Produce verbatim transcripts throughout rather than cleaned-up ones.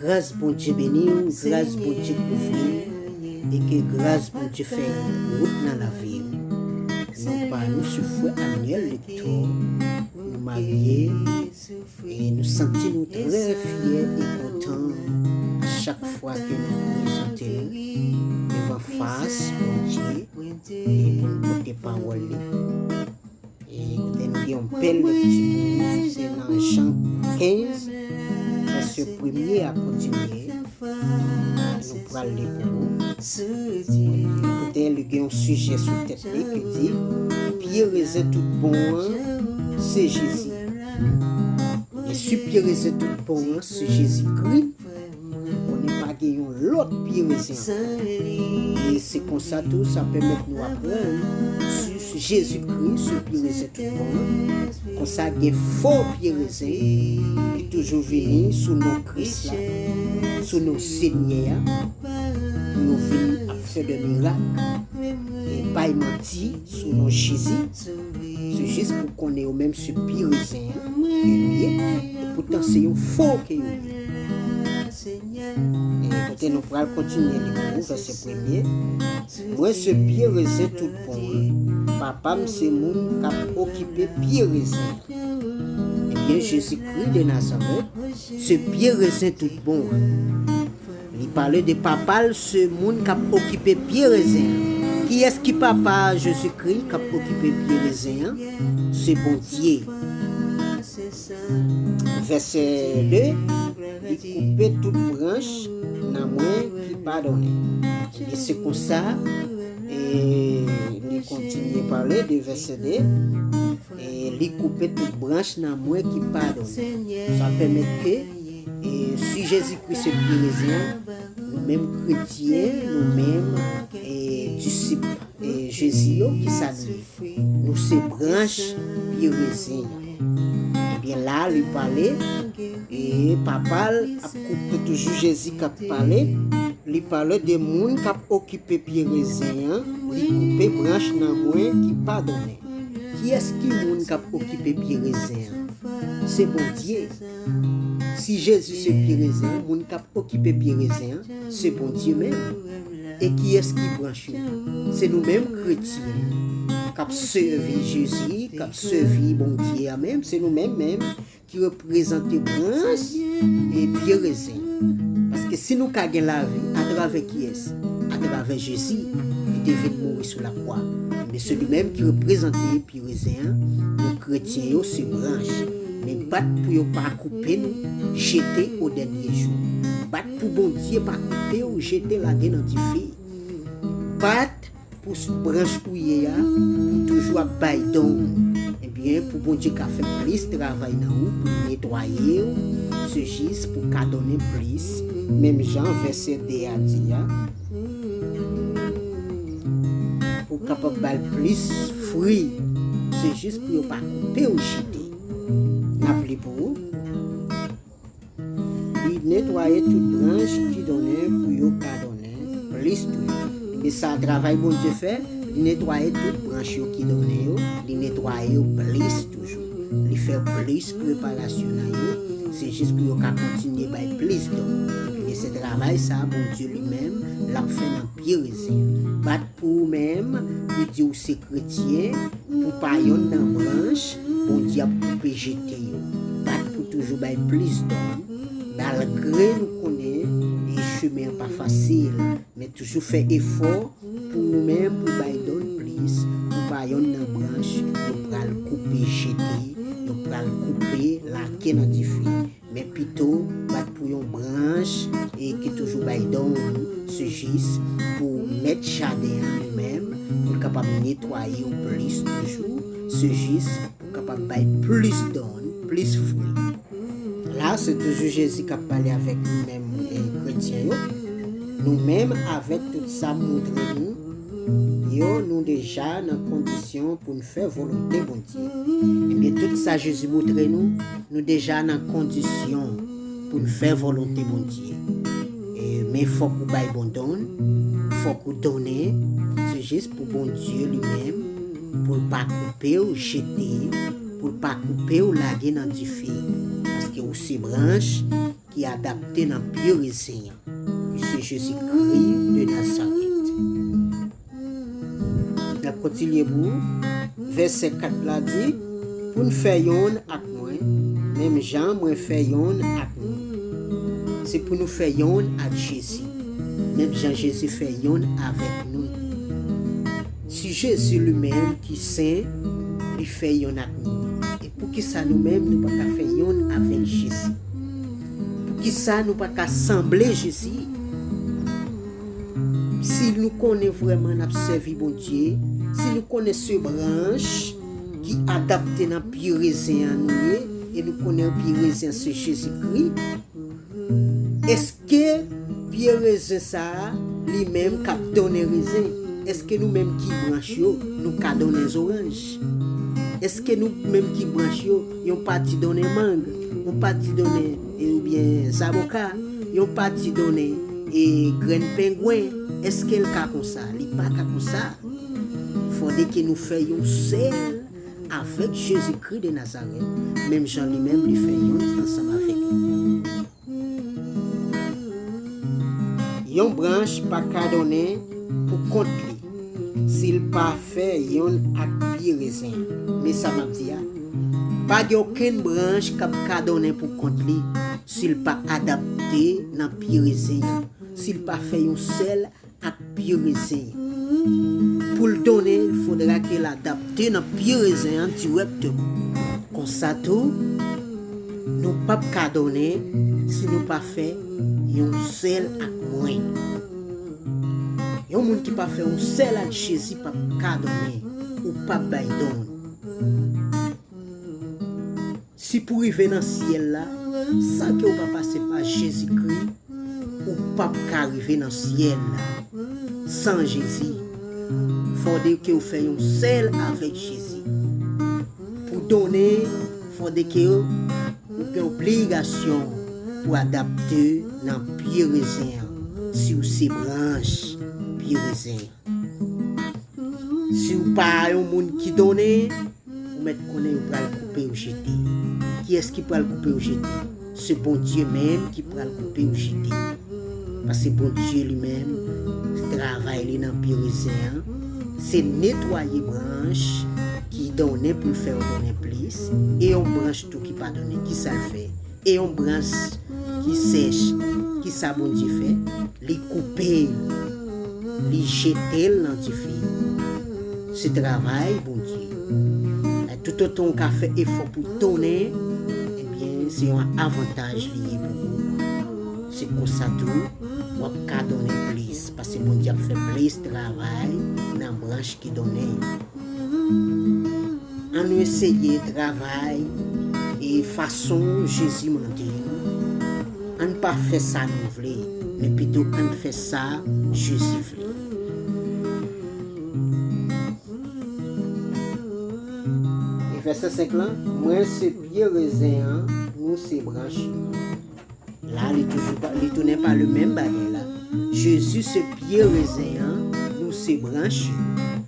Gras Bondye beni w, gras Bondye kouvri w, e ke gras Bondye fè wout nan lavi w. Non pa nou se frè Aniel Lector, nou marye, e nou santi nou trè fyè e kontan a chak fwa ke nou prezante nou devan fas Bondye e pou n pote pawòl li. E kote nou gen yon bèl lekti pou nou, se nan Jan kenz, vèsè premye a kontinye. Nou pral li pou ou. Kote li gen yon sijè sou tèt li ki di, pye rezen tout bon an, se Jezi. E si pye rezen tout bon an, se Jezikri, konnen pa gen yon lòt pye rezen ankò. E se konsa tou, sa pèmèt nou aprann si Jezikri se pye rezen tout bon an. Konsa gen fo pye rezen ki toujou vini sou non Kris la, sou non Senyè a, pou yo vin ap fè de mirak e bay manti sou non Jezi. Se jis pou konnen yo menm se pye rezen an ke yo ye, e poutan se yon fo ke yo ye. E kote nou pral kontinye li pou ou, vèsè premye. Mwen se pye rezen tout bon an. Papa m se moun k ap okipe pye rezen an. Ebyen, Jezikri de Nazarèt se pye rezen tout bon an. Li pale de papa l, se moun k ap okipe pye rezen an. Kiyès ki papa Jezikri k ap okipe pye rezen an? Se Bondye. Vèsè de, li koupe tout branch nan mwen ki pa donnen. Ebyen, se konsa, e li kontinye pale de vèsè de, e li koupe tout branch nan mwen ki pa donnen. Sa pèmèt ke, e si Jezikri se pye rezen an, nou menm kretyen, nou menm, e disip, e Jezi yo, kisa nou ye? Nou se branch pye rezen an. Ebyen, la, li pale, e papa l ap koupe, toujou Jezi k ap pale, li pale de moun k ap okipe pye rezen an, li koupe branch nan mwen ki pa donnen. Kiyès ki moun k ap okipe pye rezen an? Se Bondye. Si Jezi se pye rezen an, moun k ap okipe pye rezen an, se Bondye menm. E kiyès ki branch yo? Se nou menm kretyen k ap sèvi Jezi, k ap sèvi Bondye a menm, se nou menm menm ki reprezante branch e pye rezen. Paske si nou ka gen lavi, atravè kiyès? Atravè Jezi ki te vin mouri sou lakwa. Men se li menm ki reprezante pye rezen an, nou kretyen yo se branch. Men bat pou yo pa koupe nou, jete o dènye jou. Bat pou Bondye pa koupe w, jete lage nan dife. Bat pou s- branch ou ye a, pou toujou ap bay don. Ebyen, pou Bondye ka fè plis travay nan ou, pou netwaye w, se jis pou ka donnen plis. Menm jan vèsè de a di a, pou w kapab bay plis fwi, se jis pou yo pa koupe w jete. N ap li pou ou. Li netwaye tout branch ki donnen pou yo ka donnen plis toujou. Men sa travay Bondye fè, li netwaye tout branch yo ki donnen yo, li netwaye yo plis toujou. Li fè plis preparasyon nan yo, se jis pou yo ka kontinye bay plis don. Men se travay sa Bondye li menm l ap fè nan pye rezen. Bat pou ou menm ki di w se kretyen, pou pa yonn nan branch Bondye ap koupe jete yo. Bat pou toujou bay plis don, malgre nou konnen e chemen an pa fasil, men toujou fè efò pou ou menm pou bay don plis, pou pa yonn nan branch yo pral koupe jete, yo pral koupe lage nan dife. Men pito bat pou yon branch e ki toujou bay don, se jis pou mèt jaden an li menm, pou l kapab netwaye w plis toujou, se jis pou kapab bay plis don, plis fwi. La, se toujou Jezi k ap pale avèk nou menm, e, kretyen yo. Nou menm, avèk tout sa m montre nou yo, nou deja nan kondisyon pou n fè volonte Bondye. Ebyen, tout sa Jezi montre nou, nou deja nan kondisyon pou n fè volonte Bondye. E, men fòk ou bay bon don, fòk ou donnen, se jis pou Bondye li menm, pou l pa koupe w jete, pou l pa koupe w lage nan dife. Paske ou se branch ki adapte nan pye rezen an, ki se Jezikri de Nazarèt. N ap kontinye pou ou. Vèsè kat la di, pou n fè yonn ak mwen, menm jan mwen fè yonn ak nou. Se pou nou fè yonn ak Jezi, menm jan Jezi fè yonn avèk nou. Si Jezi li menm ki sen, li fè yonn ak nou, e poukisa nou menm nou pa ka fè yonn avèk Jezi? Poukisa nou pa ka sanble Jezi? Si nou konnen vrèman n ap sèvi Bondye, si nou konnen se branch ki adapte nan pye rezen an nou ye, e nou konnen pye rezen an se Jezikri, èske pye rezen sa a, li menm k ap donnen rezen, èske nou menm ki branch yo, nou ka donnen zoranj? Èske nou menm ki branch yo, yon pati donnen mang, yon pati donnen, e, oubyen zaboka, yon pati donnen, e, grenn pengwen? Èske l ka konsa? Li pa ka konsa. Fòdè ke nou fè yon sèl avèk Jezikri de Nazarèt, menm jan li menm li fè yonn ansanm avèk nou. Yon branch pa ka donnen pou kont li si l pa fè yonn ak pye rezen an. Men sa m ap di a, pa gen okenn branch k ap ka donnen pou kont li si l pa adapte nan pye rezen an, si l pa fè yon sèl ak pye rezen an. Pou l donnen, fodra ke l adapte nan pye rezen an dirèkteman. Konsa tou, nou p ap ka donnen si nou pa fè yon sèl ak mwen. Yon moun ki pa fè yon sèl ak Jezi p ap ka donnen, ou p ap bay don. Si pou rive nan syèl la, san ke w pa pase pa Jezikri, ou p ap ka rive nan syèl la san Jezi. Fòdè ke w fè yon sèl avèk Jezi. Pou donnen, fòdè ke w gen obligasyon pou adapte nan pye rezen an, si w se branch pye rezen an. Si w pa yon moun ki donnen, ou mèt konnen yo pral koupe w jete. Kiyès ki pral koupe w jete? Se Bondye menm ki pral koupe w jete. Paske Bondye li menm, travay li nan pye rezen an, se netwaye branch ki donnen pou l fè w donnen plis, e yon branch tou ki pa donnen, kisa l fè? E yon branch ki sèch, kisa Bondye fè? Li koupe l, li jete l nan dife. Se travay Bondye. E toutotan w ka fè efò pou donnen, ebyen, se yon avantaj li ye pou ou. Se konsa tou, w ap ka donnen plis, paske Bondye ap fè plis travay nan branch ki donnen yo. Ann eseye travay e fason Jezi mande nou. Ann pa fè sa nou vle, men pito ann fè sa Jezi vle. E vèsè senk lan, mwen se pye rezen an, nou se branch yo. La, li toujou pa, li tounen pa le menm bagay la. Jezi se pye rezen an, nou se branch yo.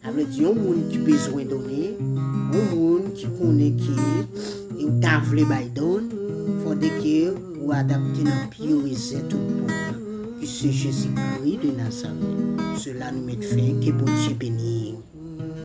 Sa vle di yon moun ki bezwen donnen, yon moun ki konnen ke ou ta vle bay don, fòdè ke ou adapte nan pye rezen tout bon an, ki se Jezikri de Nazarèt. Sela nou met fen, ke Bondye beni w.